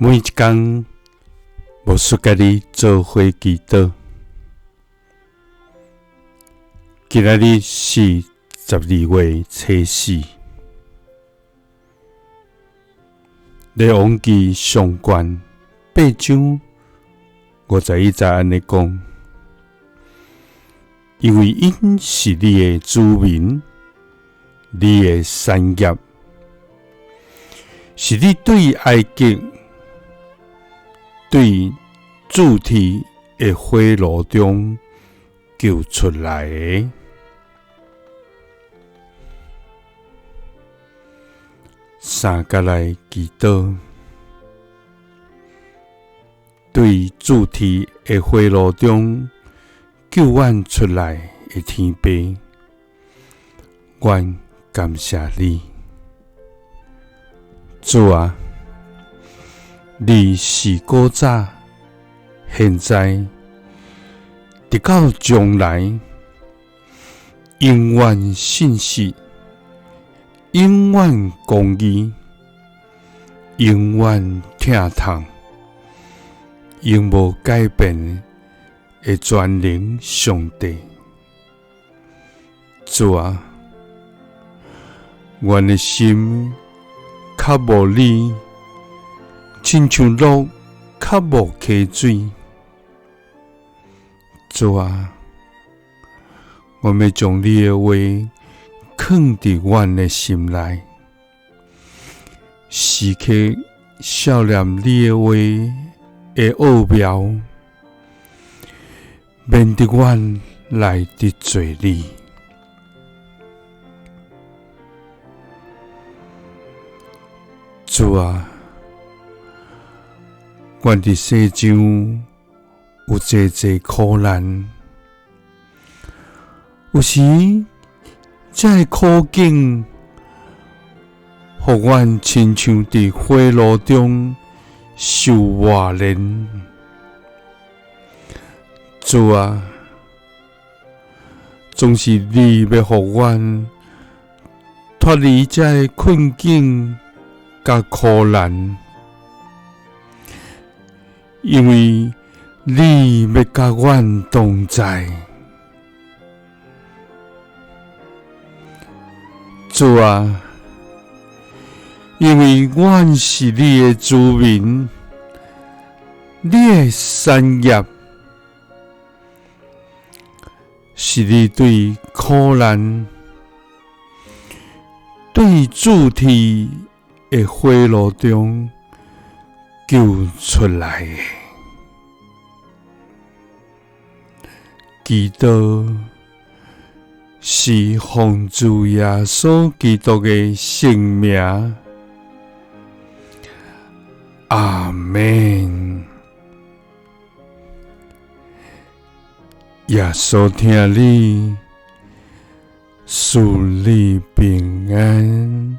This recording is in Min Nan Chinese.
每一工，牧師佮你做伙祈禱。今仔日是12月初四，列王記上卷八章51節按呢講，因為𪜶是你的子民，你的產業，是你對埃及，對鑄鐵的火爐中救出來的。三佮來祈禱，對鑄鐵的火爐中救阮出來的天父，阮感謝你，主啊！你是古早、現在，直到將來，永遠信實、永遠公義、永遠疼痛、永無改變的全能上帝。主啊，阮的心較無你，親像鹿較無溪水。主啊，阮欲將你的話囥佇阮的心內，時刻數念你的話的奧妙，免得阮來得罪你。主啊，阮佇世上有濟濟苦難，有時這个苦境，予阮親像佇火爐中受磨練。主啊，總是你欲予阮脫離這个困境佮苦難，因為你欲佮阮同在。主啊，因為阮是你的子民，你的產業，是你對苦難、對鑄鐵的火爐中救出來的。祈禱是奉主耶穌基督的聖名。阿們。耶穌疼你，賜你平安。